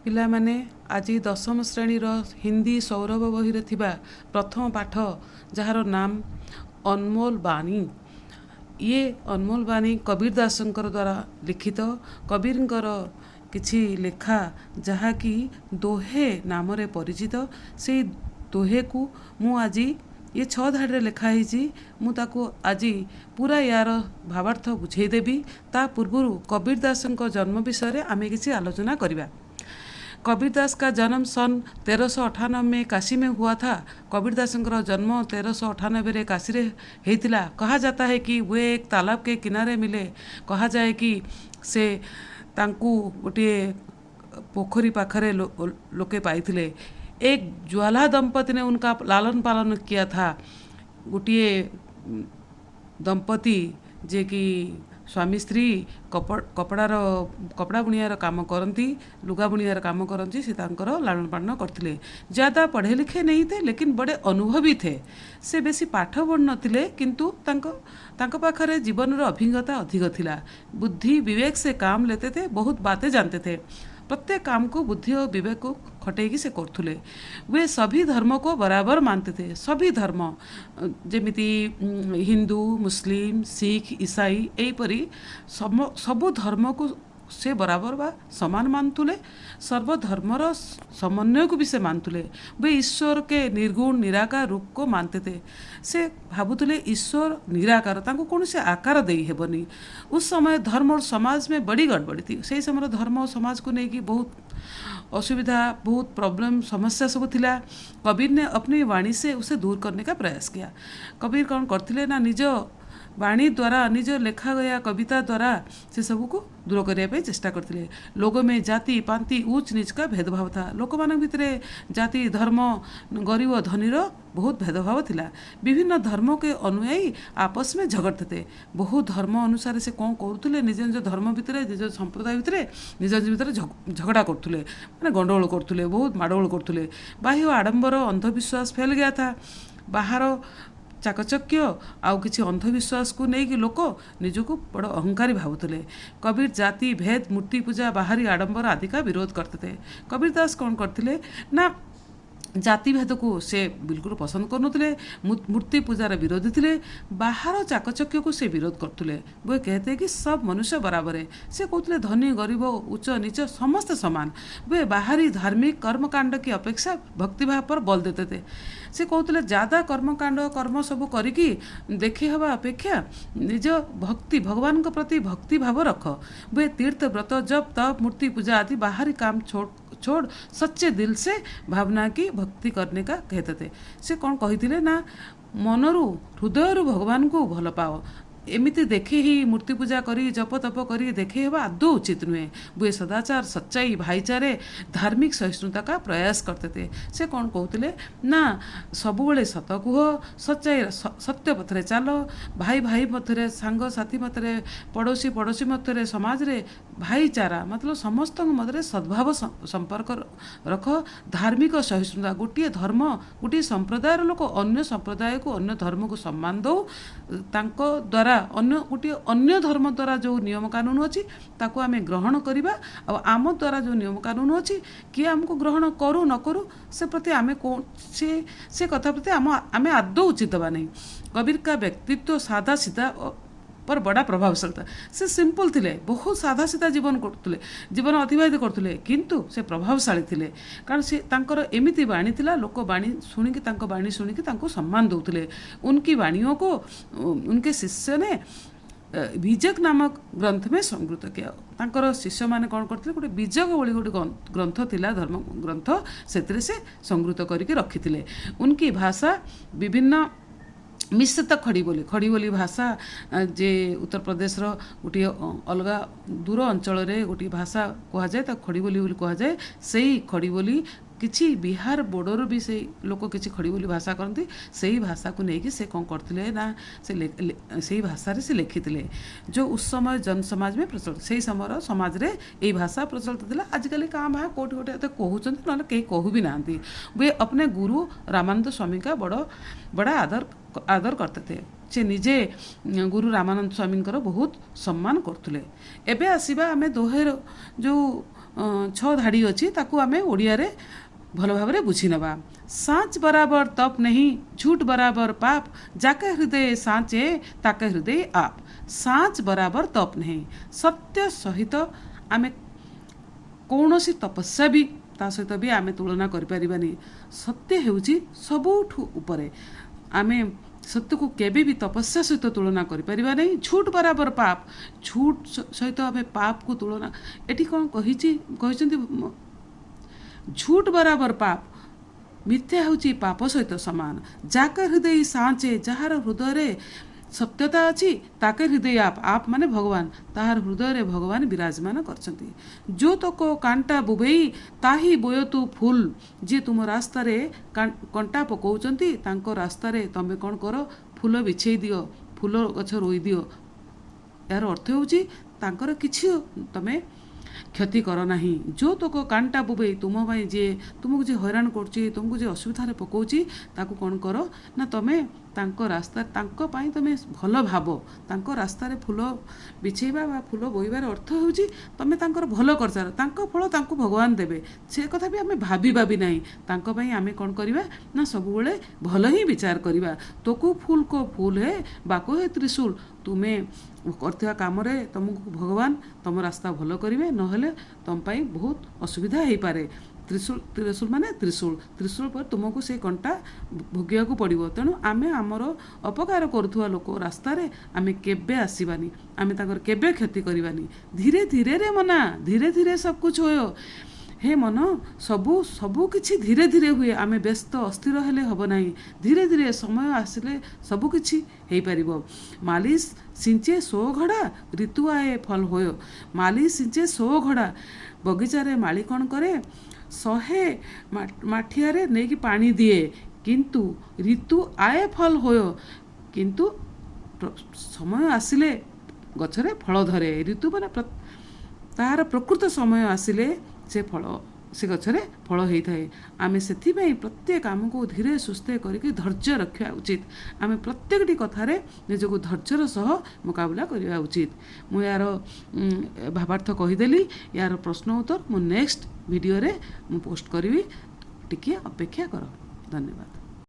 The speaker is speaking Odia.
ପିଲାମାନେ, ଆଜି ଦଶମ ଶ୍ରେଣୀର ହିନ୍ଦୀ ସୌରଭ ବହିରେ ଥିବା ପ୍ରଥମ ପାଠ, ଯାହାର ନାମ ଅନମୋଲ ବାଣୀ। ଇଏ ଅନମୋଲ ବାଣୀ କବୀର ଦାସଙ୍କର ଦ୍ୱାରା ଲିଖିତ। କବୀରଙ୍କର କିଛି ଲେଖା, ଯାହାକି ଦୋହେ ନାମରେ ପରିଚିତ, ସେଇ ଦୋହେକୁ ମୁଁ ଆଜି, ଇଏ ଛଅ ଧାଡ଼ିରେ ଲେଖା ହେଇଛି, ମୁଁ ତାକୁ ଆଜି ପୁରା ୟାର ଭାବାର୍ଥ ବୁଝେଇଦେବି। ତା ପୂର୍ବରୁ କବୀର ଦାସଙ୍କ ଜନ୍ମ ବିଷୟରେ ଆମେ କିଛି ଆଲୋଚନା କରିବା। कबीर दास का जन्म सन 1398 में काशी में हुआ था। କବୀର ଦାସଙ୍କର ଜନ୍ମ 1398ରେ କାଶୀରେ ହେଇଥିଲା। कहा जाता है कि वे एक तालाब के किनारे मिले। କୁହାଯାଏ କି ସେ ତାଙ୍କୁ ଗୋଟିଏ ପୋଖରୀ ପାଖରେ ଲୋକେ ପାଇଥିଲେ। एक जुलाहा दंपति ने उनका लालन पालन किया था। ଗୋଟିଏ ଦମ୍ପତି, ଯିଏକି ସ୍ୱାମୀ ସ୍ତ୍ରୀ, କପଡ଼ାର କପଡ଼ା ବୁଣିବାର କାମ କରନ୍ତି, ଲୁଗା ବୁଣିବାର କାମ କରନ୍ତି, ସେ ତାଙ୍କର ଲାଳନ ପାଳନ କରିଥିଲେ। ज़्यादा पढ़े लिखे नहीं थे, लेकिन बड़े अनुभवी थे। ସେ ବେଶୀ ପାଠ ପଢ଼ିନଥିଲେ, କିନ୍ତୁ ତାଙ୍କ ପାଖରେ ଜୀବନର ଅଭିଜ୍ଞତା ଅଧିକ ଥିଲା। बुद्धि विवेक से काम लेते थे, बहुत बातें जानते थे। ପ୍ରତ୍ୟେକ କାମକୁ ବୁଦ୍ଧି ଓ ବିବେକକୁ ଖଟେଇକି ସେ କରୁଥିଲେ। वे सभी धर्म को बराबर मानते थे। सभी धर्म, ଯେମିତି ହିନ୍ଦୁ, ମୁସଲିମ, ଶିଖ, ଇସାଇ, ଏହିପରି ସବୁ ଧର୍ମକୁ ସେ ବରାବର ବା ସମାନ ମାନୁଥିଲେ। ସର୍ବଧର୍ମର ସମନ୍ୱୟକୁ ବି ସେ ମାନୁଥିଲେ। वे ईश्वर के निर्गुण निराकार रूप को मानते थे। ସେ ଭାବୁଥିଲେ ଈଶ୍ୱର ନିରାକାର, ତାଙ୍କୁ କୌଣସି ଆକାର ଦେଇ ହେବନି। उस समय धर्म और समाज में बड़ी गड़बड़ी थी। ସେଇ ସମୟରେ ଧର୍ମ ଓ ସମାଜକୁ ନେଇକି ବହୁତ ଅସୁବିଧା, ବହୁତ ପ୍ରୋବ୍ଲେମ୍, ସମସ୍ୟା ସବୁ ଥିଲା। कबीर ने अपनी वाणी से उसे दूर करने का प्रयास किया। କବୀର କ'ଣ କରିଥିଲେ ନା, ନିଜ ବାଣୀ ଦ୍ୱାରା, ନିଜ ଲେଖା ଗୟା କବିତା ଦ୍ୱାରା ସେ ସବୁକୁ ଦୂର କରିବା ପାଇଁ ଚେଷ୍ଟା କରିଥିଲେ। लोगों में जाति पाति, ऊंच नीच का भेदभाव था। ଲୋକମାନଙ୍କ ଭିତରେ ଜାତି, ଧର୍ମ, ଗରିବ ଧନୀର ବହୁତ ଭେଦଭାବ ଥିଲା। विभिन्न धर्म के अनुयायी आपस में झगड़ते थे। ବହୁତ ଧର୍ମ ଅନୁସାରେ ସେ କ'ଣ କରୁଥିଲେ, ନିଜ ନିଜ ଧର୍ମ ଭିତରେ, ନିଜ ସମ୍ପ୍ରଦାୟ ଭିତରେ, ନିଜ ନିଜ ଭିତରେ ଝଗଡ଼ା କରୁଥିଲେ, ମାନେ ଗଣ୍ଡଗୋଳ କରୁଥିଲେ, ବହୁତ ମାଡ଼ଗୋଳ କରୁଥିଲେ। बाह्य आडंबर, अंधविश्वास फैल गया था। ବାହାର ଚାକଚକ୍ୟ ଆଉ କିଛି ଅନ୍ଧବିଶ୍ୱାସକୁ ନେଇକି ଲୋକ ନିଜକୁ ବଡ଼ ଅହଙ୍କାରୀ ଭାବୁଥିଲେ। कबीर जाति भेद, मूर्ति पूजा, बाहरी आडंबर आदि का विरोध करते थे। କବୀର ଦାସ କ'ଣ କରିଥିଲେ ନା, ଜାତିଭେଦକୁ ସେ ବିଲକୁଲ ପସନ୍ଦ କରୁନଥିଲେ, ମୂର୍ତ୍ତି ପୂଜାର ବିରୋଧୀ ଥିଲେ, ବାହାର ଚାକଚକ୍ୟକୁ ସେ ବିରୋଧ କରୁଥିଲେ। वो कहते कि सब मनुष्य बराबर है। ସେ କହୁଥିଲେ ଧନୀ ଗରିବ, ଉଚ୍ଚ ନୀଚ ସମସ୍ତେ ସମାନ। वे बाहरी धार्मिक कर्मकांड की अपेक्षा भक्तिभाव पर बल देते थे। ସେ କହୁଥିଲେ ज़्यादा କର୍ମକାଣ୍ଡ, କର୍ମ ସବୁ କରିକି ଦେଖି ହେବା ଅପେକ୍ଷା ନିଜ ଭକ୍ତି, ଭଗବାନଙ୍କ ପ୍ରତି ଭକ୍ତି ଭାବ ରଖ। वे तीर्थ, व्रत, जप तप, मूर्ति पूजा आदि बाहरी काम छोड़ छोड़ सच्चे दिल से भावना की भक्ति करने का कहते थे। ସେ କ'ଣ କହିଥିଲେ ନା, ମନରୁ, ହୃଦୟରୁ ଭଗବାନଙ୍କୁ ଭଲ ପାଅ। ଏମିତି ଦେଖି ହିଁ ମୂର୍ତ୍ତି ପୂଜା କରି, ଜପ ତପ କରି ଦେଖେଇ ହେବା ଆଦୌ ଉଚିତ ନୁହେଁ। वे सदाचार, सच्चाई, भाईचारे, धार्मिक सहिष्णुता का प्रयास करते थे। ସେ କ'ଣ କହୁଥିଲେ ନା, ସବୁବେଳେ ସତ କୁହ, ସच्चाई, ସତ୍ୟ ପଥରେ ଚାଲ, ଭାଇ ଭାଇ ମଧ୍ୟରେ, ସାଙ୍ଗସାଥି ମଧ୍ୟରେ, ପଡ଼ୋଶୀ ପଡ଼ୋଶୀ ମଧ୍ୟରେ, ସମାଜରେ ଭାଇଚାରା, ମତଲବ ସମସ୍ତଙ୍କ ମଧ୍ୟରେ ସଦ୍ଭାବ ସମ୍ପର୍କ ରଖ। ଧାର୍ମିକ ସହିଷ୍ଣୁତା, ଗୋଟିଏ ଧର୍ମ, ଗୋଟିଏ ସମ୍ପ୍ରଦାୟର ଲୋକ ଅନ୍ୟ ସମ୍ପ୍ରଦାୟକୁ, ଅନ୍ୟ ଧର୍ମକୁ ସମ୍ମାନ ଦେଉ। ତାଙ୍କ ଦ୍ୱାରା ଅନ୍ୟ ଗୋଟିଏ ଅନ୍ୟ ଧର୍ମ ଦ୍ୱାରା ଯେଉଁ ନିୟମ କାନୁନ ଅଛି, ତାକୁ ଆମେ ଗ୍ରହଣ କରିବା। ଆଉ ଆମ ଦ୍ୱାରା ଯେଉଁ ନିୟମ କାନୁନ ଅଛି, କିଏ ଆମକୁ ଗ୍ରହଣ କରୁ ନ କରୁ, ସେ ପ୍ରତି ଆମେ ସେ କଥା ପ୍ରତି ଆମେ ଆଦୌ ଉଚିତ ଦେବା ନାହିଁ। कबीर का व्यक्तित्व सादा सीधा पर बड़ा प्रभावशाली था। ସେ ସିମ୍ପଲ୍ ଥିଲେ, ବହୁତ ସାଧା ସିଧା ଜୀବନ କରୁଥିଲେ, ଜୀବନ ଅତିବାହିତ କରୁଥିଲେ, କିନ୍ତୁ ସେ ପ୍ରଭାବଶାଳୀ ଥିଲେ। କାରଣ ସେ ତାଙ୍କର ଏମିତି ବାଣୀ ଥିଲା, ଲୋକ ବାଣୀ ଶୁଣିକି, ତାଙ୍କ ବାଣୀ ଶୁଣିକି ତାଙ୍କୁ ସମ୍ମାନ ଦେଉଥିଲେ। उनकी वाणियों को उनके शिष्य ने बीजक नामक ग्रंथ में संगृहीत किया। ତାଙ୍କର ଶିଷ୍ୟମାନେ କ'ଣ କରିଥିଲେ, ଗୋଟେ ବୀଜକ ଭଳି ଗୋଟେ ଗ୍ରନ୍ଥ ଥିଲା, ଧର୍ମ ଗ୍ରନ୍ଥ, ସେଥିରେ ସେ ସଂଗୃହୀତ କରିକି ରଖିଥିଲେ। उनकी भाषा विभिन्न ମିଶ୍ରିତ ଖଡ଼ି ବୋଲି, ଖଡ଼ି ବୋଲି ଭାଷା, ଯେ ଉତ୍ତରପ୍ରଦେଶର ଗୋଟିଏ ଅଲଗା ଦୂର ଅଞ୍ଚଳରେ ଗୋଟିଏ ଭାଷା କୁହାଯାଏ, ତାକୁ ଖଡ଼ି ବୋଲି ବୋଲି କୁହାଯାଏ। ସେଇ ଖଡ଼ି ବୋଲି କିଛି ବିହାର ବୋର୍ଡ଼ରୁ ବି ସେଇ ଲୋକ କିଛି ଖଡ଼ି ବୋଲି ଭାଷା କରନ୍ତି। ସେଇ ଭାଷାକୁ ନେଇକି ସେ କ'ଣ କରିଥିଲେ ନା, ସେ ସେଇ ଭାଷାରେ ସେ ଲେଖିଥିଲେ, जो उस समय जन समाज में प्रचलित। ସେଇ ସମୟର ସମାଜରେ ଏଇ ଭାଷା ପ୍ରଚଳିତ ଥିଲା। ଆଜିକାଲି କାଁ ଭାଁ କେଉଁଠି ଗୋଟେ ଏତେ କହୁଛନ୍ତି, ନହେଲେ କେହି କହୁ ବି ନାହାନ୍ତି। वे अपने गुरु रामानंद स्वामी का बड़ बड़ा आदर आदर करते थे। ସେ ନିଜେ ଗୁରୁ ରାମାନନ୍ଦ ସ୍ୱାମୀଙ୍କର ବହୁତ ସମ୍ମାନ କରୁଥିଲେ। ଏବେ ଆସିବା ଆମେ ଦୋହେର ଯେଉଁ ଛଅ ଧାଡ଼ି ଅଛି, ତାକୁ ଆମେ ଓଡ଼ିଆରେ ଭଲ ଭାବରେ ବୁଝି ନେବା। साँच बराबर तप नहीं, झूठ बराबर पाप, जाके हृदय साँचे ताके हृदय आप। साँच बराबर तप नहीं, ସତ୍ୟ ସହିତ ଆମେ କୌଣସି ତପସ୍ୟା ବି, ତା ସହିତ ବି ଆମେ ତୁଳନା କରିପାରିବାନି। ସତ୍ୟ ହେଉଛି ସବୁଠୁ ଉପରେ। ଆମେ ସତ୍ୟକୁ କେବେ ବି ତପସ୍ୟା ସହିତ ତୁଳନା କରିପାରିବା ନାହିଁ। झूठ बराबर पाप, झूठ ସହିତ ଆମେ ପାପକୁ ତୁଳନା, ଏଠି କ'ଣ କହିଛି, କହିଛନ୍ତି, झूठ बराबर पाप, ମିଥ୍ୟା ହେଉଛି ପାପ ସହିତ ସମାନ। ଯାକେ हृदय साँचे, ଯାହାର ହୃଦୟରେ ସତ୍ୟତା ଅଛି, ତାକେ हृदय आप, आप ମାନେ ଭଗବାନ, ତାହାର ହୃଦୟରେ ଭଗବାନ ବିରାଜମାନ କରିଛନ୍ତି। जो तोको कांटा बुबेई ताही बोय तू फूल। ଯିଏ ତୁମ ରାସ୍ତାରେ କଣ୍ଟା ପକାଉଛନ୍ତି, ତାଙ୍କ ରାସ୍ତାରେ ତମେ କ'ଣ କର? ଫୁଲ ବିଛେଇ ଦିଅ, ଫୁଲ ଗଛ ରୋଇ ଦିଅ। ଏହାର ଅର୍ଥ ହେଉଛି ତାଙ୍କର କିଛି ତମେ କ୍ଷତି କର ନାହିଁ। जो तोको कांटा बुबेई, ତୁମ ପାଇଁ ଯିଏ ତୁମକୁ ଯିଏ ହଇରାଣ କରୁଛି, ତୁମକୁ ଯିଏ ଅସୁବିଧାରେ ପକାଉଛି, ତାକୁ କ'ଣ କର ନା ତମେ ତାଙ୍କ ରାସ୍ତା, ତାଙ୍କ ପାଇଁ ତମେ ଭଲ ଭାବ। ତାଙ୍କ ରାସ୍ତାରେ ଫୁଲ ବିଛେଇବା ବା ଫୁଲ ବୋହିବାର ଅର୍ଥ ହେଉଛି ତମେ ତାଙ୍କର ଭଲ କରିଚାଲ। ତାଙ୍କ ଫଳ ତାଙ୍କୁ ଭଗବାନ ଦେବେ, ସେ କଥା ବି ଆମେ ଭାବିବା ବି ନାହିଁ। ତାଙ୍କ ପାଇଁ ଆମେ କ'ଣ କରିବା ନା ସବୁବେଳେ ଭଲ ହିଁ ବିଚାର କରିବା। तोकू फूल को फूल है बाको है त्रिशूल। ତୁମେ କରିଥିବା କାମରେ ତୁମକୁ ଭଗବାନ ତୁମ ରାସ୍ତା ଭଲ କରିବେ, ନହେଲେ ତୁମ ପାଇଁ ବହୁତ ଅସୁବିଧା ହେଇପାରେ। ତ୍ରିଶୂଳ, ତ୍ରିଶୂଳ ମାନେ ତ୍ରିଶୂଳ, ତ୍ରିଶୂଳ ପରେ ତୁମକୁ ସେଇ କଣ୍ଟା ଭୋଗିବାକୁ ପଡ଼ିବ। ତେଣୁ ଆମେ ଆମର ଅପକାର କରୁଥିବା ଲୋକ ରାସ୍ତାରେ ଆମେ କେବେ ଆସିବାନି, ଆମେ ତାଙ୍କର କେବେ କ୍ଷତି କରିବାନି। धीरे धीरे रे मना, धीरे धीरे सब कुछ होय। ହେ ମନ, ସବୁ କିଛି ଧୀରେ ଧୀରେ ହୁଏ। ଆମେ ବ୍ୟସ୍ତ ଅସ୍ଥିର ହେଲେ ହେବ ନାହିଁ। ଧୀରେ ଧୀରେ ସମୟ ଆସିଲେ ସବୁ କିଛି ହେଇପାରିବ। माली सींचे सौ घड़ा, ऋतु आए फल होय। माली सींचे सौ घड़ा, ବଗିଚାରେ ମାଳି କ'ଣ କରେ? 100 ମାଠିଆରେ ନେଇକି ପାଣି ଦିଏ, କିନ୍ତୁ ऋतु आए फल होय, କିନ୍ତୁ ସମୟ ଆସିଲେ ଗଛରେ ଫଳ ଧରେ। ଋତୁ ମାନେ ତାହାର ପ୍ରକୃତ ସମୟ ଆସିଲେ ସେ ଫଳ, ସେ ଗଛରେ ଫଳ ହେଇଥାଏ। ଆମେ ସେଥିପାଇଁ ପ୍ରତ୍ୟେକ କାମକୁ ଧୀରେ ସୁସ୍ଥେ କରିକି ଧୈର୍ଯ୍ୟ ରଖିବା ଉଚିତ। ଆମେ ପ୍ରତ୍ୟେକଟି କଥାରେ ନିଜକୁ ଧୈର୍ଯ୍ୟର ସହ ମୁକାବିଲା କରିବା ଉଚିତ। ମୁଁ ଏହାର ଭାବାର୍ଥ କହିଦେଲି। ଏହାର ପ୍ରଶ୍ନ ଉତ୍ତର ମୁଁ ନେକ୍ସଟ ଭିଡ଼ିଓରେ ମୁଁ ପୋଷ୍ଟ କରିବି। ଟିକିଏ ଅପେକ୍ଷା କର। ଧନ୍ୟବାଦ।